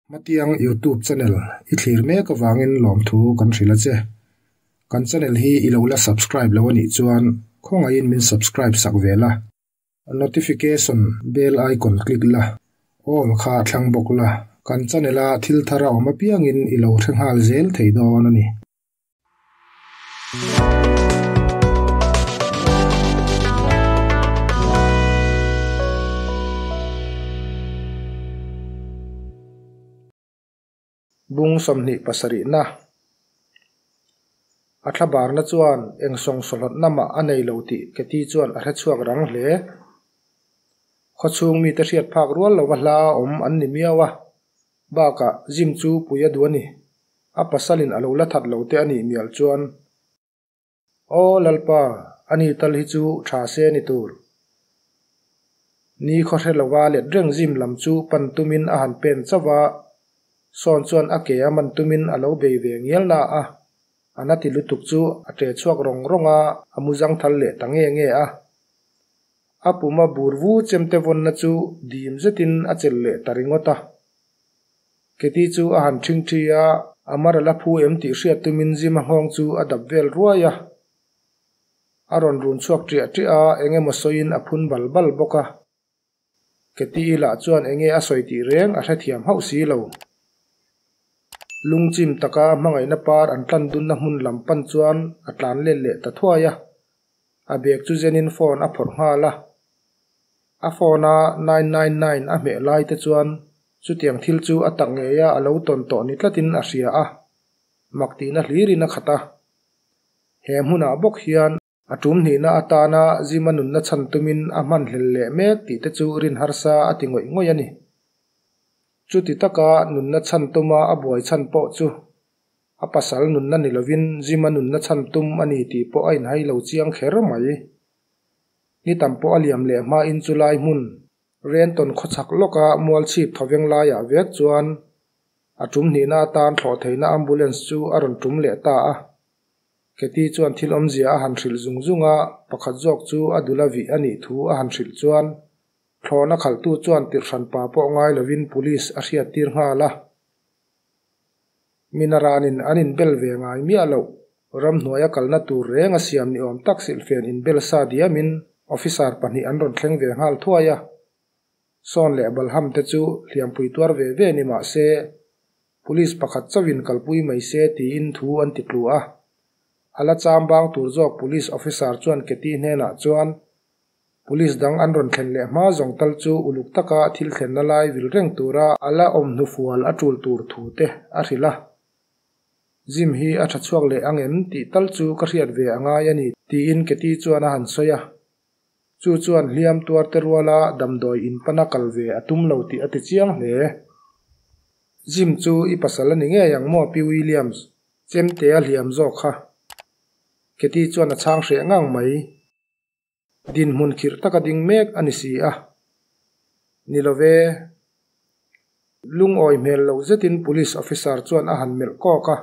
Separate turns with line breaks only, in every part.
Hmatiang Youtube channel i thlir mek avangin lawmthu kan hrilh a che. Kan channel hi i lo la subscribe lo a nih chuan khawngaihin min subscribe sak ve la. Notification bell icon click la, all kha thlang bawk la, kan channel a thil thar a awm apiangin i lo hre nghal zel thei dawn a ni. Bung 27 na A thlabarna chuan eng sawngsawhlawtna mah a nei lo tih Katy chuan a hre chhuak rang hle. Khawchhung mite hriat phak rual lova hla a awm an ni miau a, bakah Jim chu pui a duh a ni. A pasalin a lo la that lo te a nih mial chuan, Aw Lalpa, ani tal hi chu tha se ni tur. Ni khaw hre lova let reng Jim lam chu pan tumin a han pen chauh a, Sawn chuan a ke a man tumin a lo bei ve ngial na a, a na ti lutuk chu a ṭe chhuak rawng rawng a, a mu zangthal leh ta nge nge a. A puma bur vu chemte vawnna chu dim zetin a chelh leh ta ringawt a. Keti chu a han ṭhingṭhi a, a mar a la phu em tih hriat tumin Jim-a nghawng chu a dap vel ruai a. A rawn run chhuak ṭiah ṭiah a, eng emaw sawiin a phun bal bal bawk a. Keti lah chuan enge a sawi tih reng a hrethiam hauh si lo. Lungchim taka hmangaihna par an tlan dunna hmun lam pan chuan a tlan let leh ta thuai a. A bag chu zenin phone a phawrh nghal a. A phone a 999 a hmeh lai te chuan chutiang thil chu a tak ngei a a lo tawn tawh ni tlatin a hria a, mak tihna hlirin a khat a. He hmunah bawk hian a tum hnihna atana Zima nunna chhan tumin a hman hlel leh mek tih te chu rin harsa a ti ngawih ngawih a ni. Chuti taka nunna chhan tuma a buai chhan pawh chu A pasal nunna ni lovin Jim-a nunna chhan tum a ni tih pawh a inhai lo chiang kher mai. Ni tam pawh a liam leh hmain chu lai hmun, Renton khawchhak lawka mualchhip thawveng laiah vek chuan a tum hnihna atan thlawh theihna ambulance chu a rawn tum leh ta a. Katy chuan thil awmzia a han hrilh zung zung a, pakhat zawk chu a dul a vih a nih thu a han hrilh chuan thlawhna khalhtu chuan tirhranpa pawh ngai lovin police a hriattir nghal a. Minaranin an inbel ve ngai miah loh. Ramhnuaia kalna tur reng a siam ni awm tak silhfen inbel sa diamin officer pahnih an rawn thleng ve nghal thuai a. Sawn leh Balham te chu hliampui tuar ve ve ni mah se, police pakhat chauhin kalpui mai se tiin thu an ti tlu a. A la cham bang tur zawk police officer chuan Katy hnenah chuan Police dang an rawn thlen leh hma zawng tal chu uluk taka thil thlenna lai vil reng tura a la awm hnufual a tul tur thu te a hrilh a. Jim hi a tha chhuak leh ang em tih tal chu ka hriat ve a ngai a ni tiin Katy chuan a han sawi a. Chu chuan hliam tuar te ruala damdawi in pana kal ve a tum lo tih a ti chiang hle. Jim chu i pasal a ni ngei ang maw Pi Williams? Chemte a hliam zawk kha. Katy chuan a chhang hreh ngang mai. Dinhmun khirh taka ding mek a ni si a. Ni lo ve. Lungawi hmel lo zetin Police Officer chuan a han melh kawk a.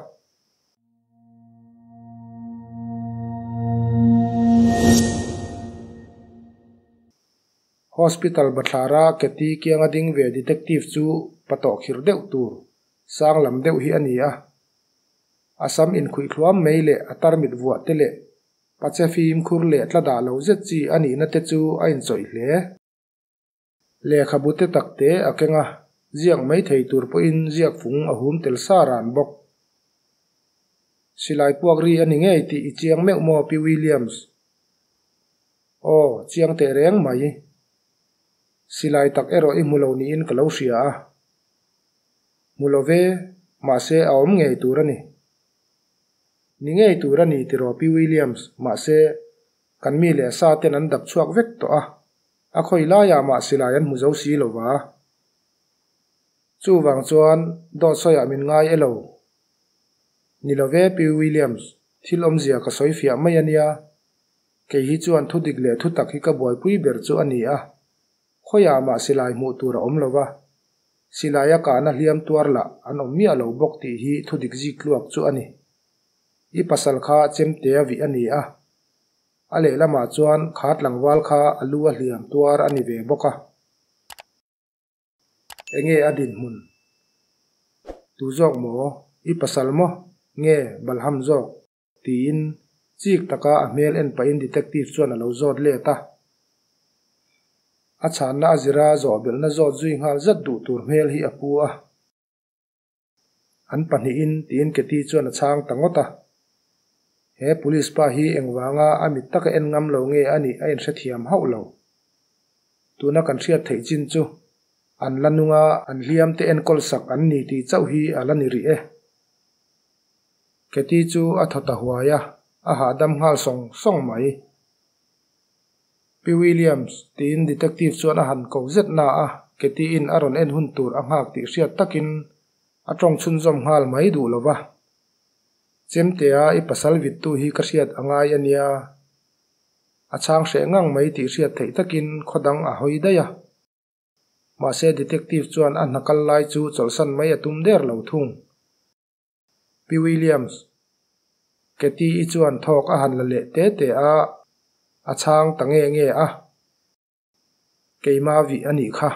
Hospital bathlara Katy kianga ding ve Detective chu pa tawh khirh deuh tur, sang lam deuh hi a ni a. A sam inkhuih thluam mai leh a tarmit vuah te leh Pache fimkhur leh tla dah lo zet chi a nihna te chu a inchawih hle. Lehkhabu te tak te a keng a, ziak mai thei tur pawhin ziak fung a hum tel sa ran bawk. Silai puak ri a ni ngei tih i chiang meuh maw Pi Williams? Aw, chiang teh reng mai. Silai tak erawh i hmu lo niin ka lo hria a. Hmu lo ve, mahse a awm ngei tur a ni. Ni ngei tur a ni tiraw Pi Williams, mahse, kan mi leh sa ten an dap chhuak vek tawh a, a khawi laiah mah silai an hmu zo si lo va. Chuvang chuan dawt sawiah min ngai e lo. Ni lo ve Pi Williams, thil awmzia ka sawi fiah mai a nia. Kei hi chuan thu dik leh thu tak hi ka buaipui ber chu a ni a, khawiah mah silai hmuh tur a awm lo va. Silaia kahna hliam tuar lah an awm miah lo bawk tih hi thudik zik tluak chu a ni. I pasal kha chemtea vih a ni a, a lehlamah chuan kha tlangval kha a lu a hliam tuar a ni ve bawk a. Enge a dinhmun? Tu zawk maw? I pasal maw? Nge Balham zawk? Tiin chik taka a hmel en pahin detective chuan a lo zawt let a. A chhanna a zira zawhbelhna zawt zui nghal zat duh tur hmel hi a pu a. An pahnihin tiin Katie chuan a chhang ta ngawt a. He police pa hi engvanga a mit taka en ngam lo nge a nih a inhrethiam hauh lo. Tuna kan hriat theih chin chu an la nung a, an hliam te enkawl sak an ni tih chauh hi a la ni rih e. Katie chu a thaw ta huai a, a hahdam nghal sawng sawng mai. Pi Williams, tiin detective chuan a han ko zet na a, Katie-in a rawn en hun tur a nghak tih hriat takin a tawng chhunzawm nghal mai duh lo va. Chemtea i pasal vittu hi ka hriat a ngai a nia. A chhang hreh ngang mai tih hriat theih takin khaw dang a hawi daih a. Mahse detective chuan a hna kal lai chu chawlhsan mai a tum der lo thung. Pi Williams, Katie-i chuan thawk a han la leh te te a, a chhang ta nge nge a. Keima vih a nih kha.